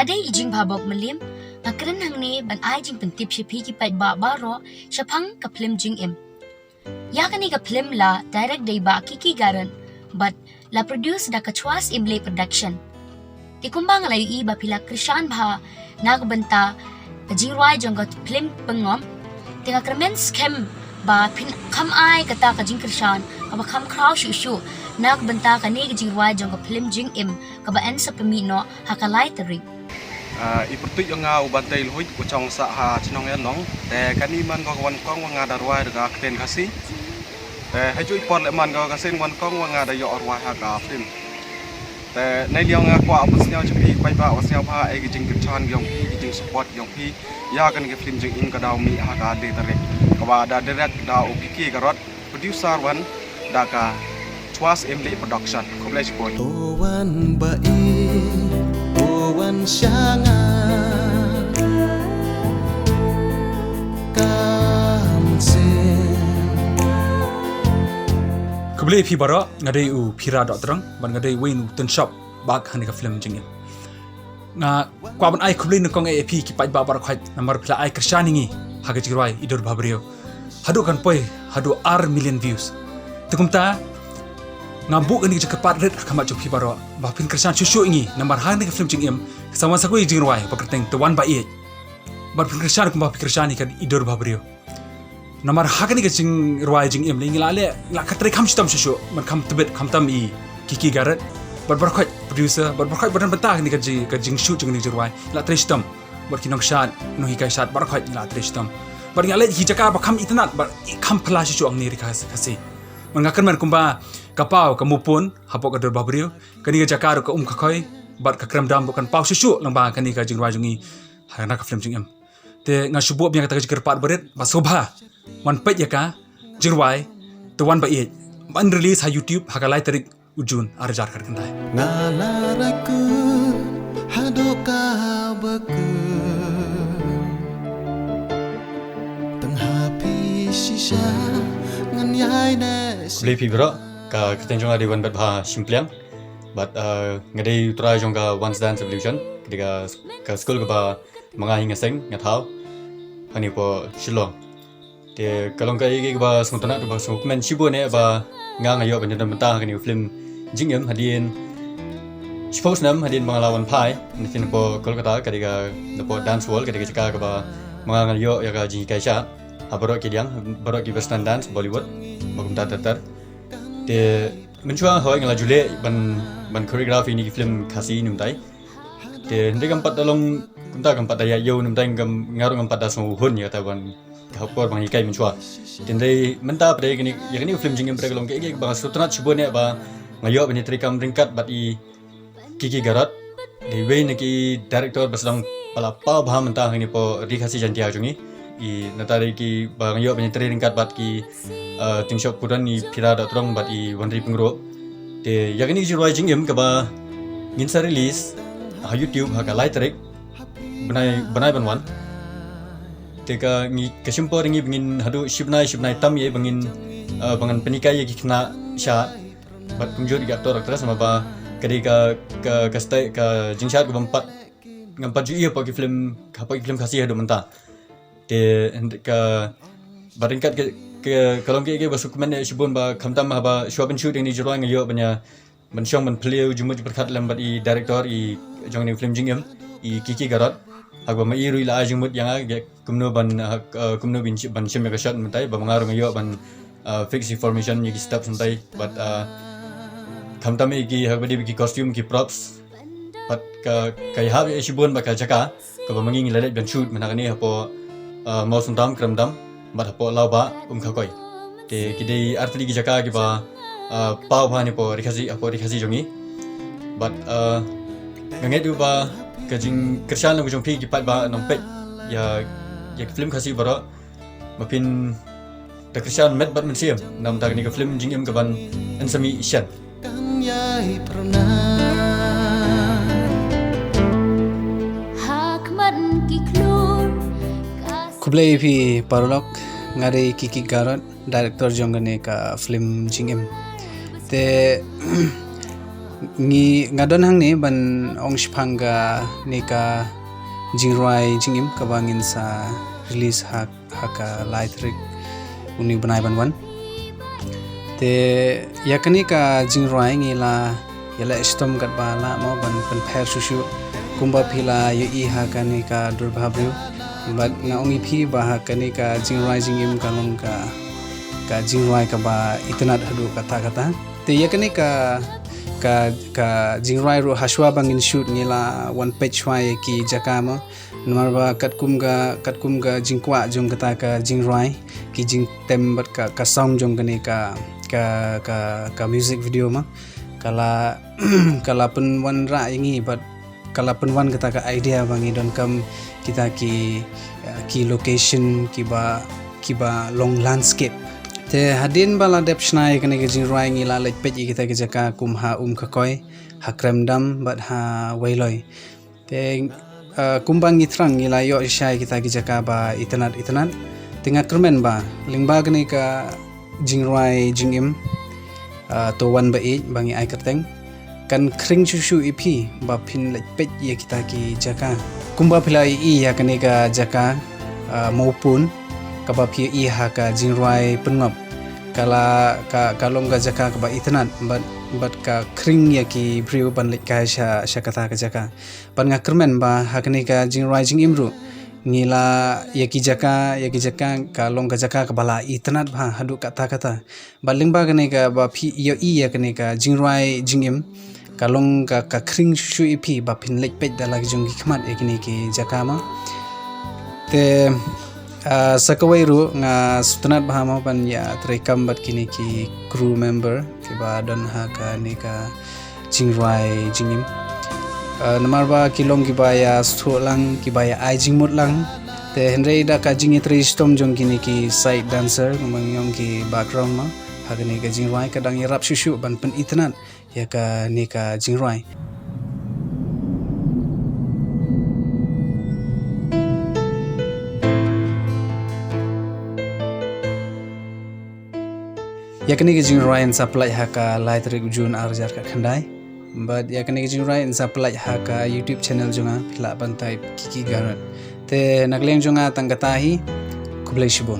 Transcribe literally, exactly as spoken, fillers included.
Dei i jingbha bok mylliem, nga kren hangne ban ai jingpyntip sha phi ki paidbah baroh shaphang ka film Jingim. Ïa kane ka film la direct da i bah Kiki Garot bad la produce da ka Chwas Imleh Production. Te kumba nga la ïohi ba phi la kyrshan bha na ka bynta ka jingrwai jong ka film Pynngom, te nga kyrmen skhem ba phin kham ai kata ka jingkyrshan kaba kham khraw shuh shuh na ka bynta kane ka jingrwai jong ka film Jingim kaba yn sa pynmih noh ha ka lai tarik. Ah, i pyrtuit jong nga u Bantei Lhuid, u chong sah ha Chnong Ïalong. Te kane man ko ka wan kong wa nga da rwai da ka ktien Khasi. Te ha juh i por leh man ko ka sien wan kong wa nga da ïoh rwai ha ka film. Te nai liang nga kwah ban sngewbha sha phi paidbah wa sngewbha ai ki jingkyrshan jong phi, ki jingsupport jong phi ïa kane ka film Jingim ka daw mih ha ka lai tarik. Kaba da direct da u Kiki Garot, producer wan da ka Chwas Imleh Production. Khublei shibun. O wan ba i, o wan sha nga. Kam sien. Khublei phi baroh, nga dei u Phira Dok Trong, bad nga dei uwei u tynshop bad hangne ka film Jingim. Nga kwah ban ai khublei nyngkong ïa phi ki paidbah baroh khoit namar phi la ai kyrshan ïa ngi ha ka jingrwai I Dur Bhabriew. Haduh kan poi haduh ar million views. Te kumta nga buh kane ka jingkyrpad rit ha khmat jong phi baroh ba phin kyrshan shuh shuh ïa ngi namar hangne ka film Jingim sa wan sa kawei ka jingrwai ba kyrteng Te Wan Ba Ïeit. Bad phin kyrshan kumba phi kyrshan ïa ka I Dur Bhabriew. Namar ha kane ka jingrwai Jingim ngi la leh, ngi la kyntrei kham shitom shuh shuh, man kham tbit kham tam i Kiki Garot, bad baroh khoit producer, bad baroh khoit ba don bynta kane ka jing, ka jingshoot jong kane ka jingrwai, ngi la trei shitom. Bad ki nongshad, nonghikai shad, baroh khoit ngi la trei shitom. Bad ngi la leit ki jaka ba kham itynnad, bad kham phylla shuh shuh hangne ha ri Khasi. Man nga kyrmen kumba ka paw ka Mupun hapoh ka Dur Bhabriew, kane ka jaka ruh ka Umkhakhoi, bad ka Kremdam ruh kan paw shuh shuh lyngba kane ka jingrwai jong ngi ha kane ka film Jingim. Te nga shu buh biang kata ka jingkyrpad barit ba sngewbha wan peit ïa ka jingrwai Te Wan Ba Ïeit ban release ha YouTube ha ka lai tarik u June ar hajar khatkhyndai. Nga la rai ku haduh kaba ku tang ha phi shisha ngan ïai ne. Khublei phi baroh, ka kyrteng jong nga dei Wanbatbha Shympliang. Bad, uh, nga dei u trai jong ka Once Dance Revolution, ka dei ka, ka skul kaba ma nga hi nga seng, nga thaw hangne hapoh Shillong. Te ka long kaei kaei kaba sngewtynnat kaba sngewkmen shibun eh ba nga nga ïoh ban ïadon bynta ha kane ka film Jingim hadien shiphew snem hadien ba nga la wan phai na shin hapoh Kolkata, ka dei ka, hapoh Dance World, ka dei ka jaka kaba ma nga nga ïoh ïa ka jinghikai shad ha baroh ki liang, baroh ki western dance, Bollywood bad kumta ter ter. Te mynshuwa hooid nga la ju leh ban, ban choreograph ïa kine ki film Khasi nangtai. Te hynrei kam pat da long kumta, kam pat da ïa ïoh nangtai, kam, nga ruh ngam pat da sngewhun ïa kata ban, ha ka por ba nga hikai mynshuwa. Te hynrei mynta pat ïa kane, ïa kane ka film Jingim pat ka long kaei kaei kaba sngewtynnat shibun eh ba nga ïoh ban ïatrei kam ryngkat bad i Kiki Garot, dei iwei na ki director ba sdang ba la paw bha mynta hangne hapoh ri Khasi Jaiñtia jong ngi. I nangta dei kiba nga ïoh ban ïatrei ryngkat bad ki, uh, tyngshop pudon, i Phira Dok Trong bad i Wanri Pyngrope. Te ïa kane ka jingrwai Jingim kaba ngin sa release ha YouTube ha ka lai tarik bnai, bnai ban wan. Te ka ngi, ka shim por ïa ngi ba ngin haduh shi bnai, shi bnai tam ïa ba ngin, uh, ba ngan pynhikai ïa ki khynnah shad. Bad kumjuh ïa ki actor actress namar ba ka dei ka, ka, ka style, ka jingshad kaba ngam pat, ngam pat ju ïohi hapoh ki film, hapoh ki film Khasi haduh mynta. Te hynrei ka, bad ryngkat ka, ka, ka long kaei kaei ba sngewkmen eh shibun ba khamtam haba shuwa ban shoot ïa kane ka jingrwai nga ïoh ban ïa, ban shong ban phylliew jingmut jingpyrkhat lem bad i director i jong kane ka film Jingim, i Kiki Garot. Ha kaba ma i ruh i la ai jingmut ïa nga kumno ban, uh, kumno ban shim, ban shim ïa ka shot mynta, ba ma nga ruh nga ïoh ban, uh, fix i formation ïa ki steps mynta. Bad, uh, khamtam ïa ki, ha kaba dei ki costume, ki props. Bad ka, ka ïahap ïa shibun bad ka jaka kaba ma ngi ngi la leit ban shoot mynta kane hapoh, uh, Mawsynram, Kremdam bad hapoh Lawbah, Umkhakhoi. Te ki dei artylli ki jaka kiba, uh, paw bha hangne hapoh ri Khasi, hapoh ri Khasi jong ngi. Bad, uh, nga ngeit ruh ba ka jingkyrshan long ka jong phi ki paidbah nongpeit ïa, ïa ki film Khasi baroh. Ba phin da kyrshan met bad mynsiem na ka bynta kane ka film Jingim kaban yn sa mih shen. Khublei phi paralok, nga dei Kiki Garot, director jong kane ka film Jingim. Te Ngi nga don hangne ban ong shaphang kane ka jingrwai jingim kaba ngin sa release ha, ha ka lai tarik une u bnai ban wan. Te ïa kane ka jingrwai ngi la ïaleh shitom katba lah mo ban pynpher shuh shuh kumba phi la ïohi ha kane ka dur bhabriew. Bad nga ong ïa phi ba ha kane ka jingrwai jingim ka long ka, ka jingrwai kaba itynnad haduh katta katta. Te ïa kane ka, ka, ka jingrwai ruh hashwa ba ngin shoot ngi la wan peit shwa ïa ki jaka mo. Namar ba katkum ka, katkum ka jingkwah jong kata ka jingrwai, ki jingtem bad ka, ka sound jong kane ka, ka, ka, ka music video mo, ka la, ka la pynwanrah ïa ngi bad ka la pynwan kata ka idea ba ngi donkam kita ki, ki location kiba, kiba long landscape. Te hadien ba la dep shna ïa kane ka jingrwai ngi la leit peit ïa kita ki jaka kum ha Umkakoi, ha Kremdam bad ha Weiloi. Te, uh, kumba ngi thrang ngi la ïoh shisha ïa kita ki jaka ba itynnad itynnad. Te nga kyrmen ba lyngba kane ka jingrwai jingim, uh, To Wan Ba Ïeit ba ngi ai kyrteng, kan khring shuh shuh ïa phi ba phin leit peit ïa kita ki jaka. Kumba phi la ïohi ïa kane ka jaka, uh, Mawpun kaba phi ïohi ha ka jingrwai pynngop, ka la, ka, ka long ka jaka kaba itynnad bad, bad ka khring ïa ki briew ban leit kai sha, sha kata ka jaka. Bad nga kyrmen ba ha kane ka jingrwai jingim ruh ngi la ïa ki jaka, ïa ki jaka ka long ka jaka kaba la itynnad bha haduh katta katta. Bad lyngba kane kaba phi ïohi ïa kane ka jingrwai jingim ka long ka, ka khring shuh shuh ïa phi ba phin leit peit da la ki jong ki khmat ïa kine ki jaka mo. Te, ah, sa kawei ruh nga sngewtynnad bha mo ban ïa treikam bad kine ki crew member kiba don ha kane ka jingrwai jingim. Uh, namar ba ki long kiba ïa sngewthuh lang, kiba ïa ai jingmut lang. Te hynrei da ka jingïatrei shitom jong kine ki side dancer, kumba ngi ong ki background mo, ha kane ka jingrwai ka dang ïarap shuh shuh ban pynitynnad ïa kane ka jingrwai. Ïa kane ka jingrwai yn sa pynlait ha ka lai tarik June ar hajar khatkhyndai. Bad ïa kane ka jingrwai yn sa pynlait ha ka YouTube channel jong nga, phi lah ban type Kiki Garrett. Te na ka liang jong nga tang kata hi, khublei shibun.